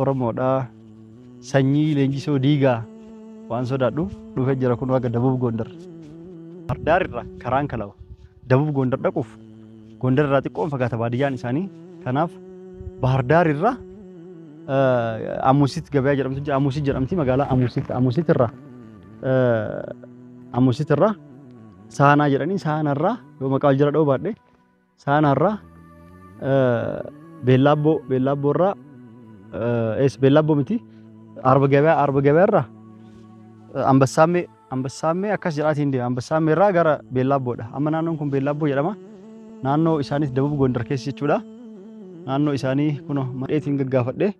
Oromoodhaa sanyii leenjisoo diigaa waan sodaadhuuf dhufee jira kun waaqa Dabub Gondar. Baahirdaar irraa karaan kalawa. Dabub Gondar dhaquuf Gondar irraa xiqqoon fagaata baadiyyaan isaanii. Kanaaf Baahirdaar irraa Amusit gabayaa jedhamtu jira. Amusit jedhamti magaalaa Amusit Amusit irraa Amusit irraa Saanaa jedhanii Saanaa irraa yoo maqaa wal jala dha'uu baadhe Saanaa irraa Beellaabboo Beellaabboo irraa ees Beellaabboo miti Arba gabayaa Arba gabayaa irraa Ambassaamee Ambassaamee akkas jedhaatiin deema. Ambassaamee irraa gara Beellaabboodha. Amma naannoon kun Beellaabboo jedhama. Naannoo isaanis Dabub Gondar keessa jechuudha. Naannoo isaanii kunoo madheetiin gaggaafadhee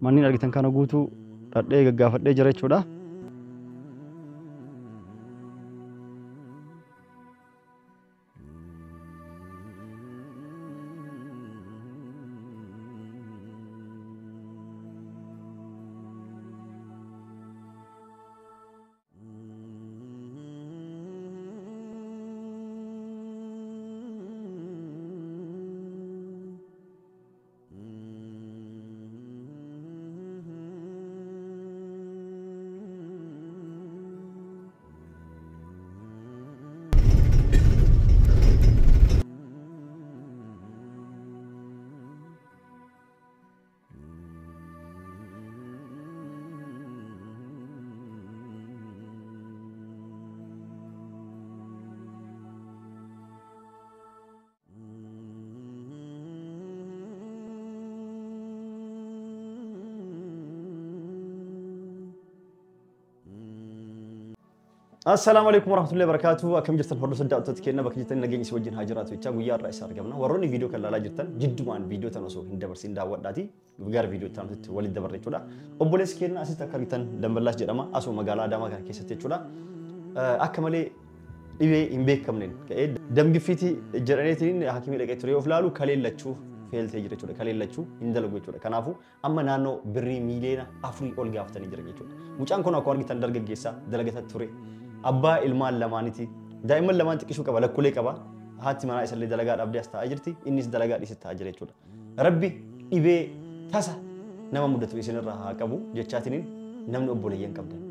manneen argitan kana guutuu dhadhee gaggaafadhee jira jechuudha. Assalaamu alaikum warahmatullahi wabarakatuh. Akkam jirtan hordoftoota daawwattoota keenya bakka jirtan nageenyi isin wajjin haa jiraatu jechaa guyyaa har'aa isa argamna. Warroonni viidiyoo kan ilaalaa jirtan jiddumaan viidiyoo tan osoo hin dabarsin daawwadhaati. Gara viidiyoo itti walitti dabarre jechuudha. Obboleessi keenya asitti akka argitan Damballaas jedhama. Asuma magaalaa Adaamaa kana keessatti jechuudha. Akka malee dhibee hin beekamneen ka'ee damgiffiitii jedhaniitiin hakimii dhaqee ture of laalu kaleen lachuu feeltee jira jechuudha. Kaleen lachuu hin dalagu jechuudha. Kanaafuu amma naannoo birrii 4 miiliyoona ol gaafatanii jiran jechuudha. Mucaan kun akkuma argitan dargaggeessaa dalagata ture. Abbaa ilmaan lamaaniiti. Daa'imman lamaan xiqqishuu qaba, lakkulee qaba. Haati manaa isallee dalagaa dhabdee as taa'aa jirti. Innis dalagaa dhiisee taa'aa jira jechuudha. Rabbi dhibee tasa nama mudatu isinirraa haa qabu jechaatiniin namni obboleeyyan qabdan,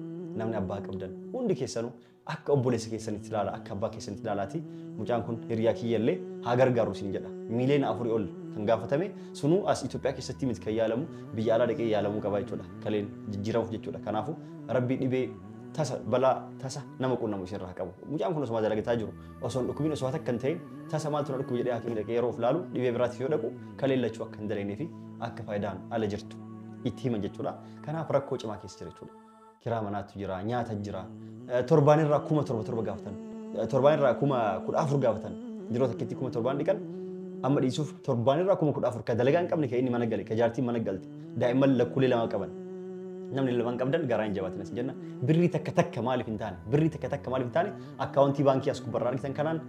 namni abbaa qabdan hundi keessanuu akka obboleessa keessanitti ilaala, akka abbaa keessanitti ilaalaati. Mucaan kun hiriyaa kiyyallee haa gargaaru isin jedha. 4 miiliyoona ol kan gaafatame sunuu as Itoophiyaa keessatti miti kan yaalamu, biyya alaa dhaqee yaalamuu qaba jechuudha. Kaleen jijjiiramuuf jechuudha. Kanaafuu Rabbi dhibee tasa balaa tasa nama qunnamu isinirraa haa qabu. Mucaan kun osuma dalagataa jiru osoo hin dhukkubin osoo takka hin ta'in tasa maaltu na dhukkuba jedhee hakiimii dhaqee yeroo of laalu dhibee biraatiif yoo dhaqu kaleen lachuu akka hin dalagnee fi akka faayidaan ala jirtu itti himan jechuudha. Kanaaf rakkoo cimaa keessa jira jechuudha. Kiraa manaatu jira, nyaata jira. Torbaan irraa 7,000 gaafatan. Torbaan irraa 14,000 gaafatan. Yeroo takkitti 7,000 dhiqan amma dhiisuuf torbaan irraa 14,000 ka dalagaa hin qabne ka inni mana gale ka jaartiin mana galte daa'imman lakkuulee lama qaban. Namni lamaan qabdan garaa hin jabaatin as jenna. Birrii takka takka maaliif hin taane? Birrii takka takka maaliif hin taane? Akkaawuntii baankii as gubbarraa argitan kanaan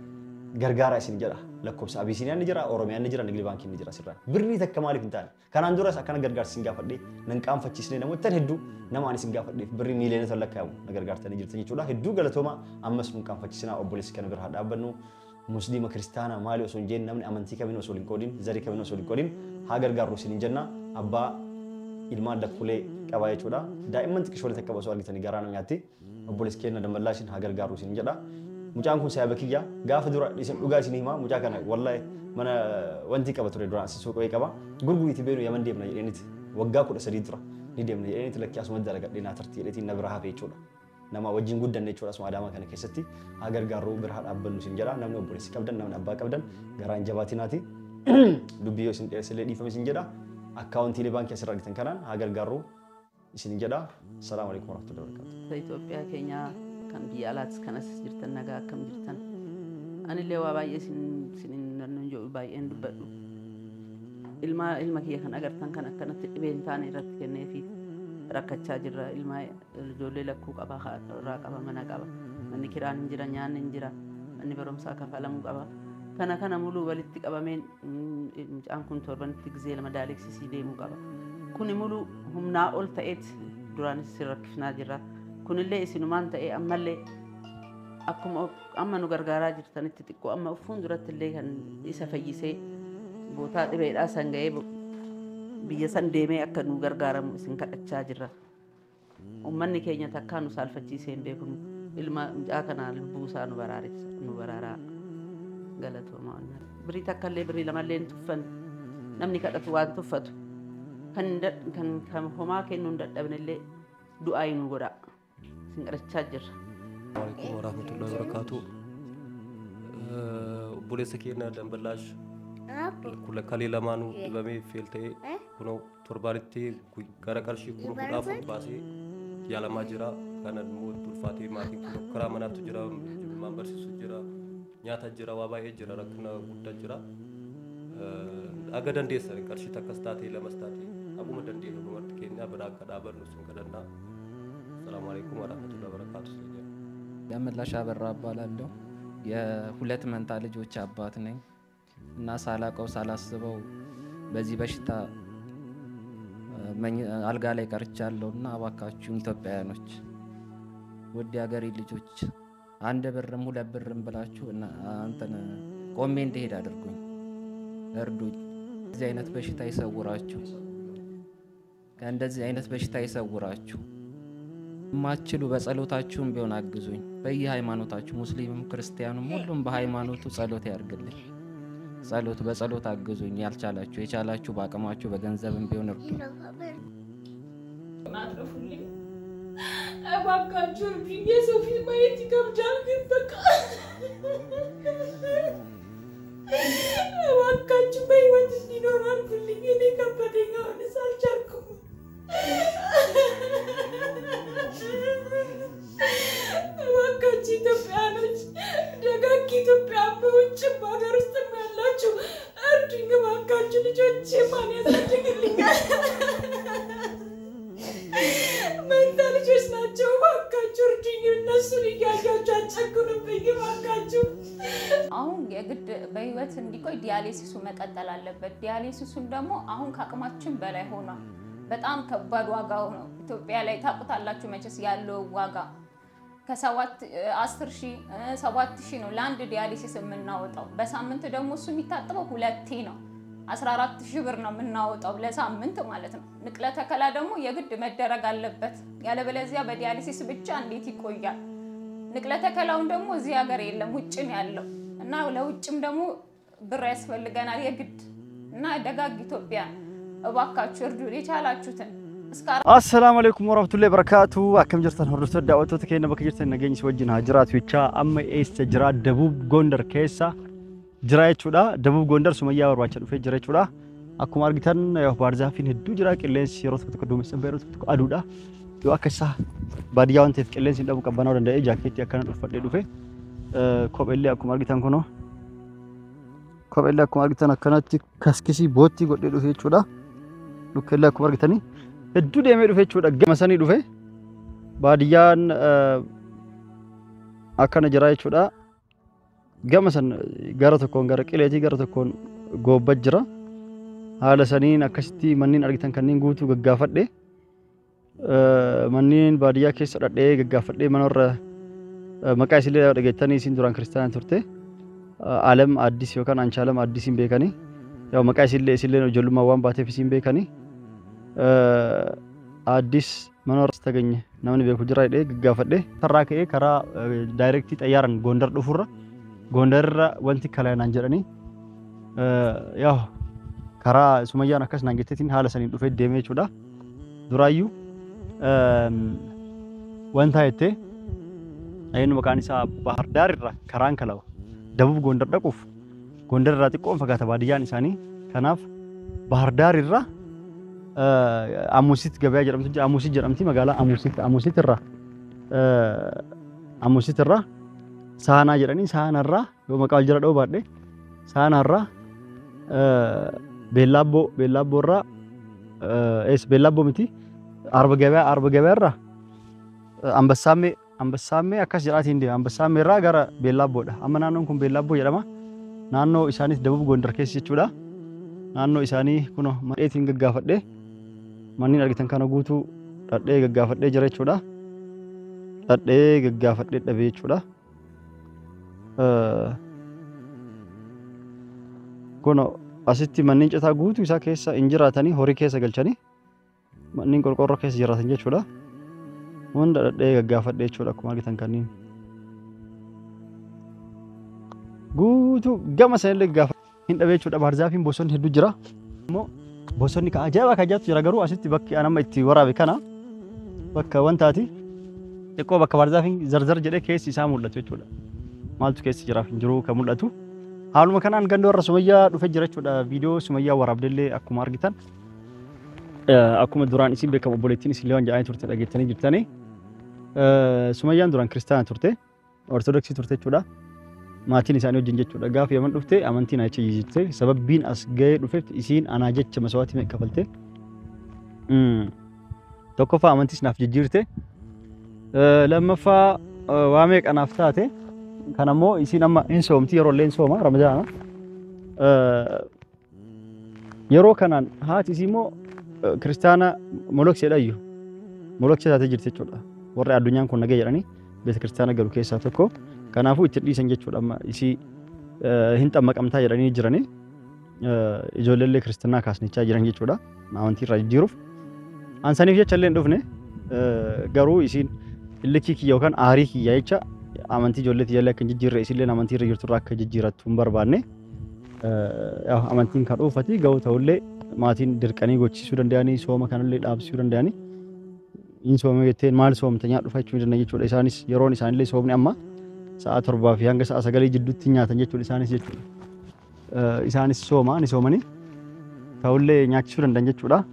gargaara isin jedha. Lakkoofsa Abisiiniyaan ni jira, Oromiyaan ni jira, Nigdi baankiin ni jira asirraa. Birrii takka maaliif hin taane? Kanaan duras akkana gargaarsa isin gaafadhee nan qaanfachiisnee namoota hedduu nama ani isin gaafadheef birrii miiliyoonota lakkaa'amu na gargaartanii jirtan jechuudha. Hedduu galatooma ammas nun qaanfachiisinaa obboleessi kana bira haa dhaabbannu. Musliima kiristaana maali osoo hin jeen namni amantii kamiin osoo hin qoodin zarii kamiin osoo hin qoodin haa gargaarru isin jenna. Abbaa ilmaan lakkulee qabaa jechuudha. Daa'imman xiqqishoolee takka osoo argitanii garaa nama nyaatti. Obboleessi keenya Damballaashin haa gargaaru isin jedha. Mucaan kun saayiba kiyya gaafa dura isin dhugaa isin himaa mucaa kana wallahi mana wanti qaba ture duraan asii suuqii qaba. Gurguriitii beenu Yaman deemna jedheeniti waggaa 13 dura ni deemna jedheeniti lakkii asuma dalagadhee naa tartii jedheetiin na bira hafe jechuudha. Nama wajjin guddanne jechuudha asuma Adaamaa kana keessatti haa gargaarru bira haa dhaabbannu isin jedha. Namni obboleessi qabdan namni abbaa qabdan garaa hin jabaatinaati. Dubbii yoo isin dheeressillee dhiifame isin jedha. Akkaawuntiilee baankii asirra argitan kanaan haa gargaarru isin jedha. Salaamu alaikum warahmatullahi wabarakatuh. Itoophiyaa keenya kan biyya alaatis kanas jirtan nagaa akkam jirtan. Anillee waa baay'ee isin nan jedhu baay'een dubbadhu. Ilma ilma kiyya kan agartan kan akkanatti dhibee hin taane irratti kenneefi rakkachaa jirra. Ilma ijoollee lakkuu qaba, haadha irraa qaba, mana qaba. Manni kiraan hin jira, nyaanni hin jira, manni barumsaa kafalamuu qaba. Kana kana muluu walitti qabameen mucaan kun torbanitti gizee lama daaleksisii deemuu qaba. Kuni muluu humnaa ol ta'eet duraanis isin rakkifnaa jirra. Kunillee isinumaan ta'ee ammallee akkuma amma nu gargaaraa jirtanitti xiqqoo amma fuulduratti illee kan isa fayyisee bootaa dhibeedhaa san ga'ee Biyya san deemee akka nu gargaaramu isin kadhachaa jirra. Uummanni keenya takkaa nu saalfachiisee hin beeku. Ilma mucaa kanaa lubbuu isaa nu baraaressa nu baraaraa galatoomaa. Birii takka illee birii lamallee hin tuffanne. Namni kadhatu waan tuffatu. Kan kan kan homaa kennuu hin dadhabne illee du'aa nu godha. Isin kadhachaa jirra. Alaikum warahmatullahi wabarakatuh. Obboleessa keenya Damballaash kalee lamaanuu dhibamee fail ta'ee kunoo torbaanitti gara qarshii 14,000 baasee yaalamaa jira. Kana immoo ulfaatee maatiin kun karaa manaatu jira, ilmaan barsiisu jira, nyaata jira, waa baay'ee jira, rakkina guddaa jira. Aga dandeessan qarshii takkas taatee lamas taatee akkuma dandeenyu dubartii keenya biraa akka dhaabannu sun kadhannaa. Asalaamu alaikum warahmatullahi wabarakatuh. ደመላሽ አበራ እባላለሁ። የሁለት መንታ ልጆች አባት ነኝ እና ሳላቀው ሳላስበው በዚህ በሽታ አልጋ ላይ ቀርቻለሁ እና እባካችሁን ኢትዮጵያውያኖች ውድ የሀገሬ ልጆች አንድ ብርም ሁለት ብርም ብላችሁ እና እንትን ቆሜ እንድሄድ አድርጉኝ፣ እርዱኝ። እዚህ አይነት በሽታ ይሰውራችሁ፣ ከእንደዚህ አይነት በሽታ ይሰውራችሁ። የማትችሉ በጸሎታችሁም ቢሆን አግዙኝ። በየሃይማኖታችሁ ሙስሊምም ክርስቲያኑም ሁሉም በሃይማኖቱ ጸሎት ያርግልኝ። ጸሎት በጸሎት አግዙኝ። ያልቻላችሁ የቻላችሁ በአቅማችሁ በገንዘብም ቢሆን እርዱኝ። አትረፉልኝ እባካችሁ እርዱኝ። የሰው ፊት ማየት ይከብዳል፣ ግን በቃ እባካችሁ በህይወት እንዲኖር አድርጉልኝ። እኔ ከበደኝ፣ አሁንስ አልቻልኩም። እባካችሁ ኢትዮጵያኖች፣ ደጋግ ኢትዮጵያ በውጭም በሀገር ውስጥም ያላችሁ እርዱኝ እባካችሁ። ልጆቼ ማን ያሳድግልኛል? መንታ ልጆች ናቸው። እባካችሁ እርዱኝ። እነሱን እያያችሁ አትጨክኑብኝ እባካችሁ። አሁን የግድ በህይወት እንዲቆይ dialysis ኡ መቀጠል አለበት። Dialysis ኡን ደግሞ አሁን ከአቅማችን በላይ ሆኗል። በጣም ከባድ ዋጋው ነው። ኢትዮጵያ ላይ ታውቁታላችሁ መቼስ ያለው ዋጋ ከሰባት 10,000 7,000 ነው ለአንድ dialysis የምናወጣው። በሳምንት ደግሞ እሱ የሚታጥበው ሁለቴ ነው። 14,000 ብር ነው የምናወጣው ለሳምንት ማለት ነው። ንቅለ ተከላ ደግሞ የግድ መደረግ አለበት። ያለበለዚያ በ dialysis ብቻ እንዴት ይቆያል? ንቅለ ተከላውን ደግሞ እዚህ ሀገር የለም ውጭ ነው ያለው እና ለውጭም ደግሞ ብር ያስፈልገናል የግድ እና ደጋግ ኢትዮጵያ እባካችሁ እርዱ የቻላችሁትን። Assalaamu alaikum warahmatullahi wabarakatuh. Akkam jirtan hordoftoota daawwattoota keenya bakka jirtan nageenyi si wajjin haa jiraatu jechaa amma eessa jira Dabub Gondar keessa jira jechuudha. Dabub Gondar Sumayyaa barbaacha dhufee jira jechuudha. Akkuma argitan baarzaafiin hedduu jira qilleensi yeroo tokko tokko duumessa yeroo tokko tokko aduudha. Yoo akka isaa baadiyyaa waan ta'eef qilleensi hin dhabu qabbanaa'uu danda'e jaakeettii akkana uffadhee dhufe. Kopheellee akkuma argitan kunoo kopheellee akkuma argitan akkanatti kaskisii boottii godhee dhufe jechuudha. Lukkeellee akkuma argitanii hedduu deemee dhufe jechuudha. Gama sanii dhufe baadiyyaan akkana jira jechuudha. Gama san gara tokkoon gara qileetii gara tokkoon goobba jira. Haala saniin akkasitti manneen argitan kanneen guutuu gaggaafadhe. Manneen baadiyyaa keessa dhadhee gaggaafadhee mana warra maqaa isillee dhageettanii isin duraan kiristaanaa turte. Alam Addis yookaan Anchaalam Addis hin beekanii. Yaa maqaa isillee isilleen ijoollummaa waan baateef isin beekanii. Addis mana warra ተገኘ namni beeku jira jedhee gaggaafadhe. Tarraa ka'ee karaa daayirektii xayyaaraan Gondar dhufurra Gondarra wanti kalaanaan jedhanii yaa karaa Sumayyaan akkas naan jetteetiin haala saniin dhufee deemee jechuudha. Duraayyuu wanta jettee eenyu maqaan isaa Bahar Daar irra karaan kalawa Dabub Gondar dhaquuf Gondar irraa xiqqoon fagaata baadiyyaan isaanii. Kanaaf Bahar Daar irra Amusit gabayaa jedhamtu jira. Amusit jedhamti magaalaa Amusit Amusit irraa Amusit irraa Saanaa jedhanii Saanaarraa yoo maqaa wal jala dha'uu baadhe Saanaarraa Beellaabboo Beellaabboo irraa ees Beellaabboo miti Arba gabayaa Arba gabayaa irraa Ambassaamee Ambassaamee akkas jedhaatiin deema. Ambassaamee irraa gara Beellaabboodha. Amma naannoon kun Beellaabboo jedhama. Naannoo isaanis Dabub Gondar keessa jechuudha. Naannoo isaanii kunoo madheetiin gaggaafadhee manneen argitan kana guutuu dhadhee gaggaafadhee jira jechuudha. Dhadhee gaggaafadhee dhabee jechuudha. Kunoo Asitti manneen citaa guutuu isaa keessa hin jiraatanii horii keessa galchanii manneen qorqoorroo keessa jiraatan jechuudha. Hunda dhadhee gaggaafadhe jechuudha akkuma argitan kanneen. Guutuu gama sanillee gaafa hin dhabee jechuudha. Baarzaafiin bosonni hedduu jira. Immoo bosonni ka ajaa'ibaa ka ajaa'ibtu jira garuu asitti bakki an amma itti waraabe kana bakka wantaati xiqqoo bakka baarzaafiin zarzar jedhee keessi isaa mul'atu jechuudha. Maaltu keessa jiraaf hin jiru kan mul'atu. Haaluma kanaan ganda warra Sumayyaa dhufee jira jechuudha. Viidiyoo Sumayyaa waraabdellee akkuma argitan. Akkuma duraan isin beekamu obboleettiin isin waan jedhanii turte dhageettanii jirtanii. Sumayyaan duraan kiristaana turte. Ortodoksii turte jechuudha. Maatiin isaanii wajjin jechuudha. Gaafa Yaman dhufte amantiin achi jirte. Sababbiin as gahee dhufeef isiin anaa jecha masawaatii meeqa kafalte. Tokkoffaa amantiis naaf jijjiirte. Lammaffaa waa meeqa naaf taate. Kan ammoo isiin amma hin soomti yeroo illee hin sooma Ramadaana. Yeroo kanaan haati isii immoo kiristaana molokseedha iyyuu. Moloksee taatee jirti jechuudha. Warri addunyaan kun nagee jedhanii beeta kiristaana galu keessaa tokko. Kanaafuu itti dhiisan jechuudha amma isii hin xammaqamtaa jedhanii jiranii. Ijoolleellee kiristaanaa kaasnichaa jiran jechuudha. Amantii irraa jijjiiruuf. Ansaniif jecha illee hin dhufne garuu isiin illikii kiyya yookaan aarii kiyya jecha amantii ijoollee tiyyaallee akka hin jijjiirre isillee amantii irra jirtu irraa akka jijjiirattu hin barbaanne. Amantiin kan dhuunfati ga'u ta'ullee maatiin dirqanii gochiisuu danda'anii sooma kanallee dhaabsisuu danda'anii. Hin soomee jettee maal soomta nyaadhu jechuu danda'a jechuudha. Isaanis yeroon isaanillee soomni amma sa'a 7 fi hanga sa'a 9 jidduutti nyaatan jechuudha isaanis jechuudha. Isaanis sooma ni soomanii ta'ullee nyaachisuu danda'an jechuudha.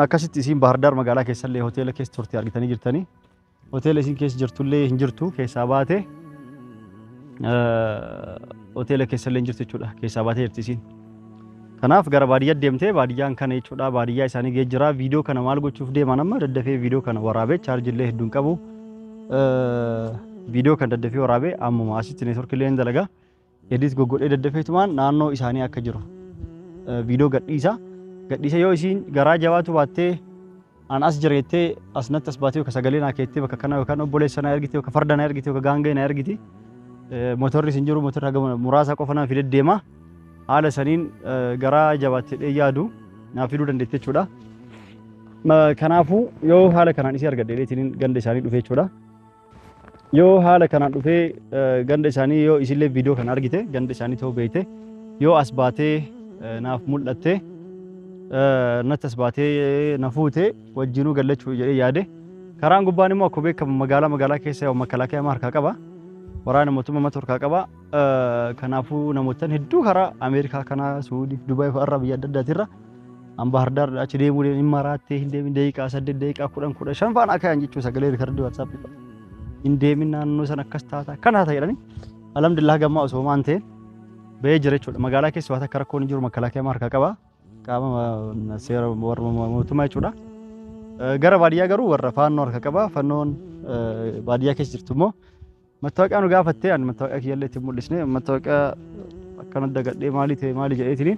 Akkasitti isiin Baahir Daar magaalaa keessallee hoteela keessa turte argitanii jirtanii. Hoteela isiin keessa jirtullee hin jirtu keessaa baate hoteela keessallee hin jirtu jechuudha. Keessaa baatee jirti isiin. Kanaaf gara baadiyyaa deemtee baadiyyaan kana jechuudha. Baadiyyaa isaanii ga'ee jira. Viidiyoo kana maal gochuuf deeman amma daddafee viidiyoo kana waraabee chaarjillee hedduun qabu. Viidiyoo kana daddafee waraabee ammuma asitti neetworkillee hin dalagaa. Edit goggodhee daddafeetumaan naannoo isaanii akka jiru viidiyoo gadhiisa. Gadhiisa yoo isiin garaa jabaatu baattee an as jira jettee as natti as baatee yookaan sagalee naa keettee bakka kana yookaan obboleessa naa ergite yookaan farda naa ergite yookaan gaangee naa ergite motorri isin jiru motorri haga muraasa qofa naa fidee deema. Haala saniin garaa jabaattee yaadu naa fiduu dandeette jechuudha. Kanaafuu yoo haala kanaan isii argadhe dheetiniin ganda isaanii dhufee jechuudha. Yoo haala kanaan dhufee ganda isaanii yoo isillee viidiyoo kana argite ganda isaanii ta'uu beekte yoo as baatee naaf mul'atte natti as baatee na fuute wajjinuu gallachuu jedhee yaade. Karaan gubbaan immoo akkuma beekamu magaalaa keessa makalaakaa harkaa qaba. Waraana mootummaa mata harkaa qaba. Kanaafuu namoota hedduu karaa Ameerikaa kana Suudii Dubaay fa'aa irraa biyya adda addaatirra an Baahir Daar achi deemuu hin maraattee hin deemin daqiiqaa 8 daqiiqaa 10 15 fa'aan akka yan jechuun sagalee riikardii WhatsApp qaba. Hin deemin naannoo sana akkas taata kana taata jedhanii alhamdulillah gammaa osoo maan ta'e ba'ee jira jechuudha. Magaalaa keessa waan akka rakkoon hin jiru makalaakaa harkaa qaba. Qaama seera warra mootummaa jechuudha. Gara baadiyyaa garuu warra faannoo harka qaba. Fannoon baadiyyaa keessa jirtu immoo mattaawoqiyaa nu gaafattee ani mattaawoqiyaa kiyyallee itti mul'isne mattaawoqiyaa akkana dagadhee maali ta'e maali jedheetiniin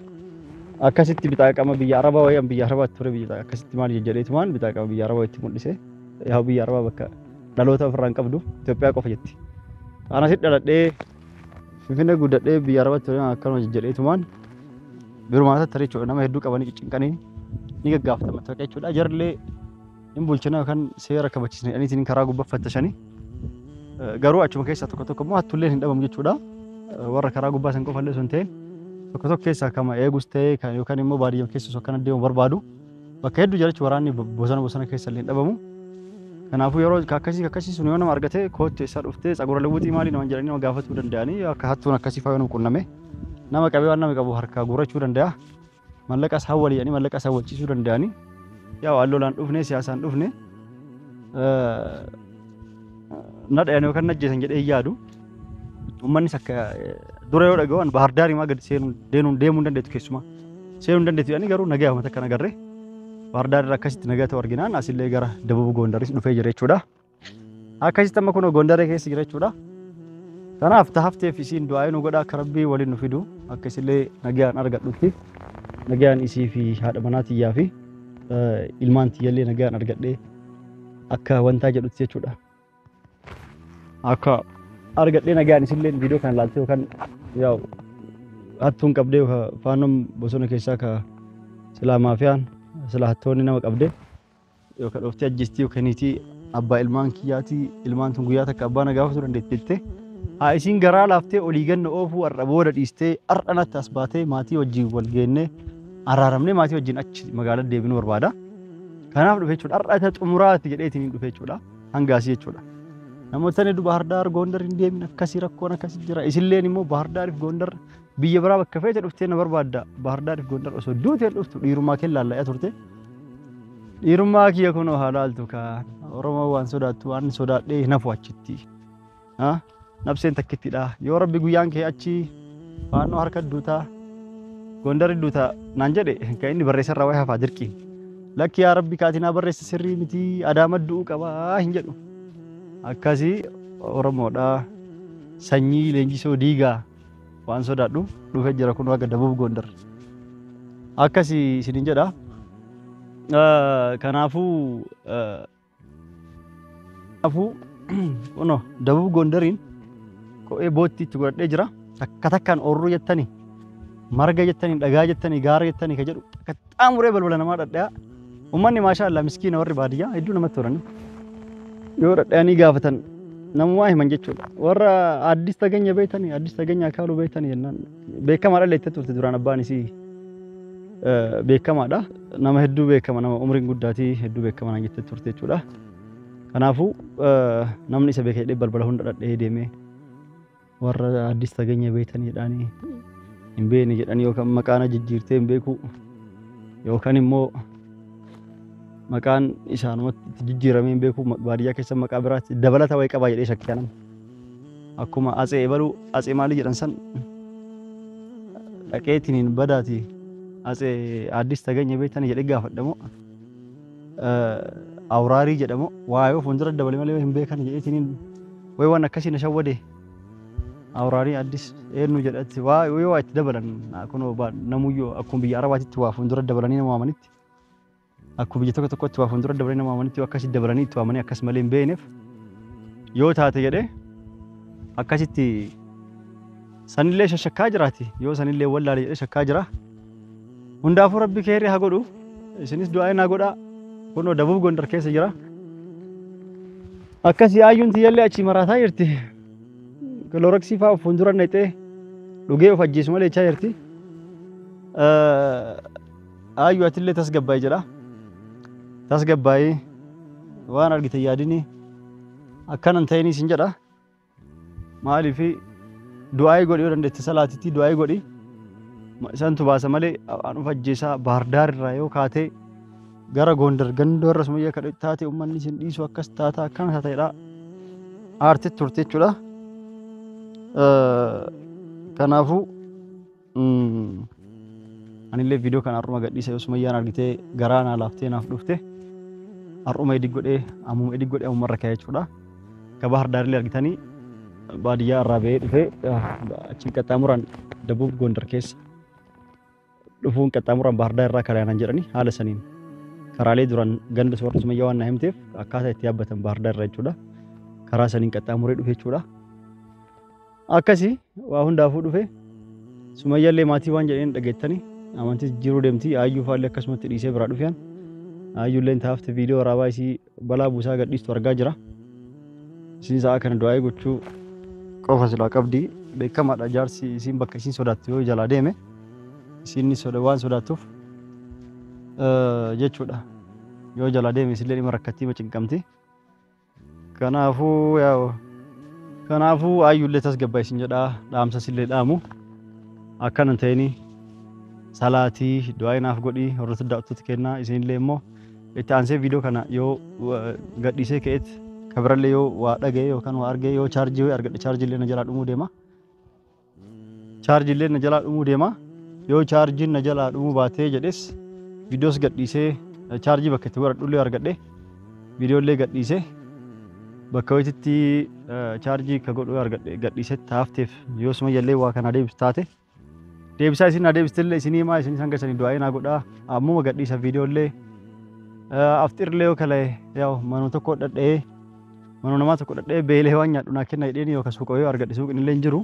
akkasitti bitaaqama biyya Arabaa wayii biyya Arabaatti ture biyya akkasitti maali jedheetumaan bitaaqama biyya Arabaa itti mul'ise. Yaa biyya Arabaa bakka dhaloota ofirraa hin qabdu Itoophiyaa qofa jetti. Anasitti dhaladhee Finfinnee guddadhee biyya Arabaatti ture akkanuma jedheetumaan birumaa tattare jechuudha. Nama hedduu qabanii ciccinqanii ni gaggaafata mattaawoqiyaa jechuudha. Jarrillee hin bulchina yookaan seera kabachiisne jedhaniitiin karaa gubbaa fattashanii garuu achuma keessaa tokko tokko immoo hattulleen hin dhabamu jechuudha. Warra karaa gubbaa san qofallee osoo hin ta'in tokko tokko keessaa kama eegus ta'ee yookaan immoo baadiyyaa keessa osoo akkana deemu barbaadu bakka hedduu jala waraanni bosona keessa illee hin dhabamu. Kanaafuu yeroo akkasii sun yoo nama argate kootti isaa dhuftee tsagura lawwixii maalii naman jedhanii nama gaafatuu danda'anii akka hattuun akkasii fa'aa yoo nama qunname nama qabee waan nama qabu harkaa guurrachuu danda'a. Mallaqa isaa walii jedhanii mallaqa isaa walchiisuu danda'anii yaa waan lolaan dhufne siyaasaan dhufne na dhayan yookaan na ajjeesan jedhee yaadu. Uummannis akka dura yoo dhaga'u Baahir Daar himaa gadi seenuu deemuu hin dandeettu keessumaa. Seenuu hin dandeettu jedhanii garuu nagaa uummata kan agarre Baahir Daar irraa akkasitti nagaa ta'u arginaan asillee gara Dabub Gondaris dhufee jira jechuudha. Akkasitti amma kunoo Gondaree keessa jira jechuudha. Kanaaf tahafteef isiin du'aa nu godha akka Rabbii waliin nu fidu akka isillee nagaan argadhutti nagaan isii fi haadha manaa tiyyaa fi ilmaan tiyyallee nagaan argadhee akka wantaa jedhutti jechuudha. Akka argadhee nagaan isillee viidiyoo kana ilaaltee yookaan yaa'u Hattuun qabdee faannoon bosona keessaa ka silaa maafiyaan silaa hattoonni nama qabdee yookaan dhooftee ajjeestii yookaan niitii abbaa ilmaan kiyyaatii ilmaan tun guyyaa takka abbaa na gaafatu dandeetti jettee haa isiin garaa laaftee olii ganna oofuu har'a booda dhiistee har'a natti as baatee maatii wajjin wal geennee araaramnee maatii wajjin achi magaalaa deebinuu barbaada. Kanaaf dhufe jechuudha. Har'a isa xumuraati jedheetiin dhufe jechuudha. Hangaasii jechuudha. Namoota hedduu Baahir Gondar hin deemin akkasii rakkoon akkasii jira. Isilleen immoo Baahir Daariif Gondar biyya biraa bakka feete dhuftee na barbaadda. Baahir Daariif Gondar osoo duutee dhuftu dhiirummaa kee laalla'aa turte. Dhiirummaa kiyya kunoo haa laaltu kaa Oromoo waan sodaattu waan sodaadhee hin hafu achitti. Nabseen takkittidha. Yoo rabbi guyyaan kee achi faannoo harka duutaa Gondar duutaa naan jedhe kan inni barreessarraa waa'ee hafaa dirqiin. Lakki yaa rabbi kaatinaa barreessa sirrii miti adaama du'uu qabaa hin jedhu. Akkasii Oromoodha. Sanyii leenjisoo diigaa waan sodaadhu dhufee jira kun waaqa Dabuub Gondar. Akkasii isiniin jedha. Kanaafuu kunoo Dabuub Gondariin kophee boottii itti godhadhee jira. Takka takkaan oorruu jettanii marga jettanii dhagaa jettanii gaara jettanii ka jedhu qaxxaamuree balbala namaa dhadhaa. Uummanni maashaa Allah miskiina warri baadiyyaa hedduu namatti tolani. Yoo dhadhaanii gaafatan namumaa himan jechuudha. Warra Addis Taganya beektanii Addis Taganya Akaaluu beektanii jennaan beekamaadha leettee turte duraan abbaan isii beekamaadha. Nama hedduu beekama nama umriin guddaatii hedduu beekama naan jettee turte jechuudha. Kanaafuu namni isa beeka jedhee balbala hunda dhadhee deemee warra Addis Taganya beektanii jedhanii hin beekne jedhanii yookaan maqaan jijjiirtee hin beeku yookaan immoo maqaan isaanumatti jijjiiramee hin beeku baadiyyaa keessa maqaa biraatti dabalata wayii qabaa jedhee shakkii nama. Akkuma atsee ebaluu atsee maalii jedhan san dhaqeetiin hin badaati atsee Addis Taganya beektanii jedhee gaafadhamoo awraarii jedhamoo waa yoo fuuldura dabale malee hin beekan jedheetiin wayi waan akkasii na shawwade awraarii Addis eenyu jedhatti waa yoo waa itti dabalan kunoo namuyyoo akkuma biyya Arabaatitti waa fuuldura dabalanii nama waamanitti akkuma biyya tokko tokkotti waa fuuldura dabalanii nama waamanitti akkasitti dabalanii itti waamanii akkas malee hin beekneef yoo taate jedhee akkasitti sanillee shashakkaa jiraati yoo sanillee wallaale jedhee shakkaa jira. Hundaafuu rabbi keerri haa godhu isinis du'aa naa godhaa kunoo Dabuub Gondar keessa jira. Akkasii ayyuun tiyyallee achii maraataa jirti. Kiloroksii fa'aa fuuldura naqxee dhugee of ajjeesu malee jechaa jirti. Ayyuu atillee tasgabbaa'ee jedha. Tasgabbaa'ee waan argite yaadini akkanan ta'inii sin jedha. Maaliif du'aa godhi yoo dandeette salaatitti du'aa godhi. Isantu baasa malee an of ajjeesaa Baahir Daar irraa yoo kaatee gara Gondar gandoo irra sumayyaa kadhu taate uummanni isin dhiisu akkas taata akkana taata jedhaa aartii turte jechuudha. Kanaafuu anillee viidiyoo kana har'uma gadhiisa yoo sumayyaan argitee garaa naa laaftee naaf dhufte har'uma edit godhee ammuma edit godhee ammuma irra kaa'ee jechuudha. Ka Baahir Daarillee argitanii baadiyyaa irraa ba'ee dhufee achiin qaxxaamuraan Dabuub Gondar keessa dhufuun qaxxaamuraan Baahir Daar irraa karaa jedhanii haala saniin karaalee duraan ganda warra sumayyaa waan na himteef akkaataa itti yaabbatan Baahir Daar irraa jechuudha. Karaa saniin qaxxaamuree dhufe jechuudha. Akkasii waa hundaafuu dhufe sumayyaallee maatii waan jedheen dhageettanii amantii jiruu deemti ayyuu faallee akkasumatti dhiisee biraa dhufeen ayyuulleen taafte viidiyoo waraabaa isii balaa buusaa gadhiistu argaa jira. Isiin sa'a kana du'aa gochuu qofa silaa qabdi beekamaadha jaarsi isiin bakka isiin sodaattu yoo jalaa deeme isiin waan sodaattuuf jechuudha. Yoo jalaa deeme isillee dhimma rakkattii cinqamti. Kanaafuu yaa'u kanaafuu ayyuullee tasgabbaa isin jedhaa dhaamsa isillee dhaamu akkanan ta'inii salaatii du'aa naaf godhii hordoftoota daawwattoota kennaa isinillee immoo itti aansee viidiyoo kana yoo gadhiisee ka'eet kabirallee yoo waa dhaga'e yookaan waa argee yoo chaarjii argadhe chaarjiillee na jalaa dhumuu deema. Chaarjiillee na jalaa dhumuu deema. Yoo chaarjiin na jalaa dhumuu baatee jedhes viidiyoos gadhiisee chaarjii bakka itti godhadhullee argadhe viidiyoollee gadhiisee bakka hojiitti chaarjii ka godhu argadhe gadhiisee taafteef yoo sumayyallee waa kana deebisu taate deebisaa isin adeebistillee isinii himaa isin hanga sanii du'aa naa godhaa ammuma gadhiisa viidiyoollee afxirlee yoo kalee yaa'u manuma tokko dhadha'ee manuma namaa tokko dhadha'ee beelee waan nyaadhu naa kenna jedheen yookaan suuqa yoo argadhe suuqni illee hin jiru.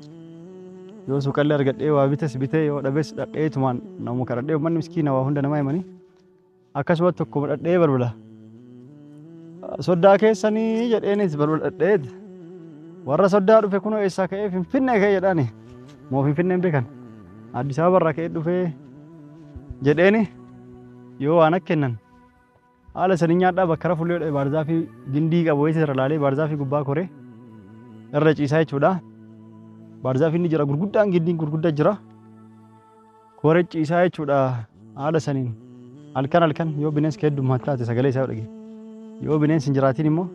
Yoo suuqallee argadhee waa bites bitee yoo dhabes dhadheetumaan nama kadhadhee uummanni miskiina waa hunda namaa himanii akkasuma tokko dhadhee balbala. Soddaa keessanii jedheenis balbala dhadheet warra soddaa dhufe kunoo eessaa ka'ee Finfinnee ka'ee jedhaani moo Finfinneen beekan Addis Ababa irraa ka'ee dhufee jedheeni yoo waan akka kennan haala sanii nyaadhaa bakka rafullee godhee baarzaafii gindii qabu wayii irra laalee baarzaafii gubbaa koree irra ciisaa jechuudha. Baarzaafii inni jira gurguddaan gindiin gurguddaa jira. Koree ciisaa jechuudha haala saniin halkan halkan yoo bineensi heddummaa taate sagalee isaa dhage. Yoo bineensi hin jiraatin immoo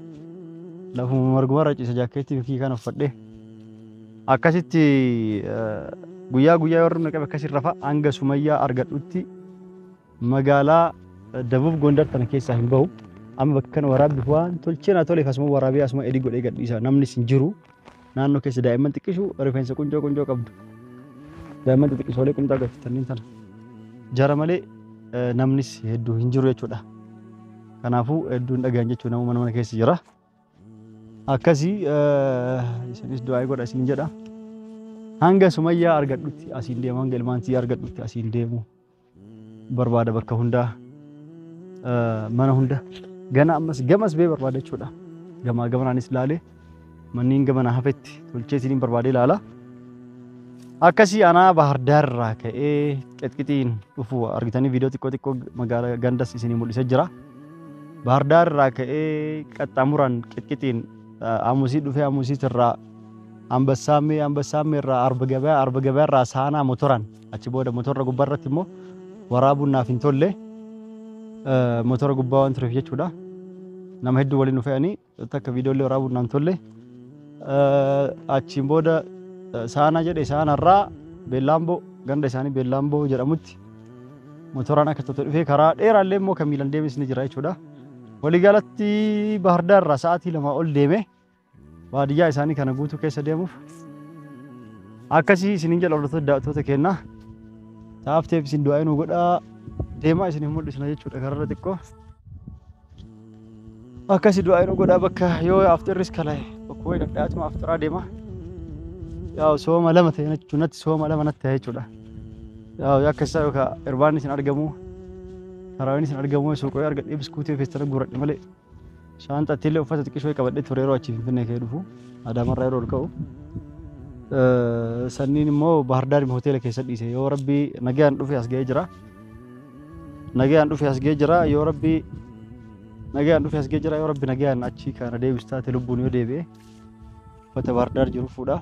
lafuma marguma irra ciisa jaakkeettii fi kana uffadhee akkasitti guyyaa guyyaa yoo rifne qabe akkasiin rafa hanga Sumayyaa argadhutti magaalaa Dabub Gondar tana keessaa hin bahu. Amma bakka kana waraabbiif waan tolchee naa toleef asuma waraabee asuma edii godhee gadhiisa namnis hin jiru. Naannoo keessa daa'imman xiqqishu rifeensa quncoo quncoo qabdu. Daa'imman xixiqqisoolee qumxaa galfatanii tana. Jara malee namnis hedduu hin jiru jechuudha. Kanaafuu hedduun dhagahan jechuudha nama mana keessa jira. Akkasii isinis du'aa godha isin jedha. Hanga Sumayyaa argadhutti asiin deemu hanga ilmaan tiyyaa argadhutti asiin deemu barbaada bakka hundaa mana hunda gana ammas gamas bee barbaada jechuudha. Gamaa gamanaanis laalee manneen gamana hafetti tolchee isiniin barbaadee ilaala. Akkasii anaa Bahar Daar irraa ka'ee qixqixiin dhufu argitanii viidiyoo xiqqoo xiqqoo magaalaa gandas isinii mul'isee jira. Bahar Daar irraa ka'ee qaxxaamuraan qixqixiin Amusii dhufee Amusii irraa Ambassaamee Ambassaamee irraa Arba Gabayaa Arba Gabayaa irraa Saanaa motoraan achi booda motorra gubbaa irratti immoo waraabuun naaf hin tolle motora gubbaa waan tureef jechuudha. Nama hedduu waliin dhufe'anii takka viidiyoolee waraabuun naaf hin tolle. Achiin booda Saanaa jedhe Saanarraa Beellaamboo ganda isaanii Beellaamboo jedhamutti motoraan akka tokko dhufee karaa dheeraallee immoo kan miilaan deemes ni jira jechuudha. Waliigalatti Bahar Daar irraa sa'aatii 2 ol deeme baadiyyaa isaanii kana guutuu keessa deemuuf akkasii isiniin jedha hordoftoota daawwattoota keenna. Taafteef isin du'aa nu godhaa deemaa isiniif mul'isna jechuudha kararra xiqqoo. Akkasii du'aa nu godhaa bakka yoo afxirris kala'e bakka wayii dhadhaatuma afxiraa deema. Yaa'u sooma 2 ta'e jechuun natti sooma 2 natti ta'e jechuudha. Yaa'u akka isaa yookaan irbaanni isin argamu karaawwan isin argamu suuqoo argadhee biskuutii feestala guuradhe malee shaanxatti illee uffata xiqqishoo qabadhee ture yeroo achi Finfinnee ka'ee dhufu Adaamarraa yeroo ol ka'u. Sanniin immoo Bahar Daar hoteela keessa dhiise yoo rabbi nagaan dhufe as ga'ee jira. Nagaan dhufe as ga'ee jira yoo rabbi nagaan dhufe as ga'ee jira yoo rabbi nagaan achi kana deebisu taate lubbuun yoo deebi'e uffata Bahar Daar jiru fuudha.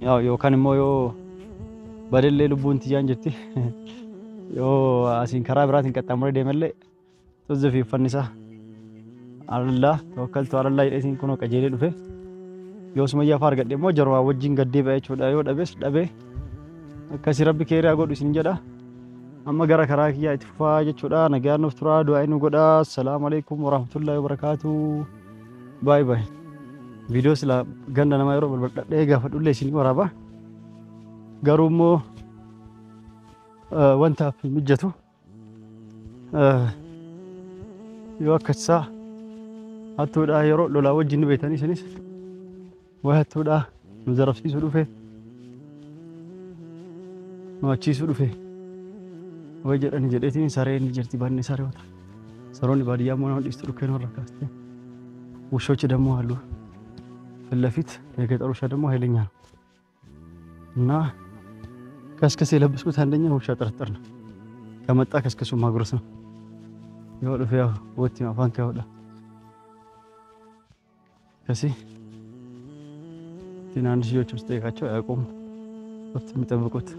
Yaa'u yookaan immoo yoo badellee lubbuun tiyyaan jirti yoo asiin karaa biraatiin qaxxaamuree deemallee tozza fi uffanni isaa Alallaa tawakkaltu alallaa jedhee isiin kunoo qajeelee dhufe. Yoo Sumayyaa fa'aa argadhe immoo jarumaa wajjin gaddee ba'e jechuudha yoo dhabes dhabee akkasii rabbi keeriyaa godhu isin jedha. Amma gara karaa kiyyaa itti fufaa jechuudha nagaan nuuf turaa du'aa nu godhaa. Assalaamu alaikum warahmatullahi wabarakaatu. Baay baay. Viidiyoo sila ganda namaa yeroo balbal gaafadhullee isin waraaba. Garuu immoo wantaaf hin mijatu. Yoo akkasaa hattuudha yeroo lolaa wajjin beektanii isinis wayi hattuudha nu zarafsiisuu dhufe nu achiisuu dhufe wayi jedhani jedheetiin sareen jirti baanne sareewota saroonni baadiyyaa immoo nama dhiistu dhukkee nurra kaastee ውሾች ደግሞ አሉ ፊት ለፊት የገጠር ውሻ ደግሞ ኃይለኛ ነው እና ከስከስ የለበስኩት አንደኛ ውሻ ጥርጥር ነው ከመጣ ከስከሱ ማጉረስ ነው ይወዱ ያው ወቲ ማፋን ከወዳ ከሲ ትናንሽ ልጆች ውስጥ ጠይቃቸው አያውቁም። ከብት የሚጠብቁት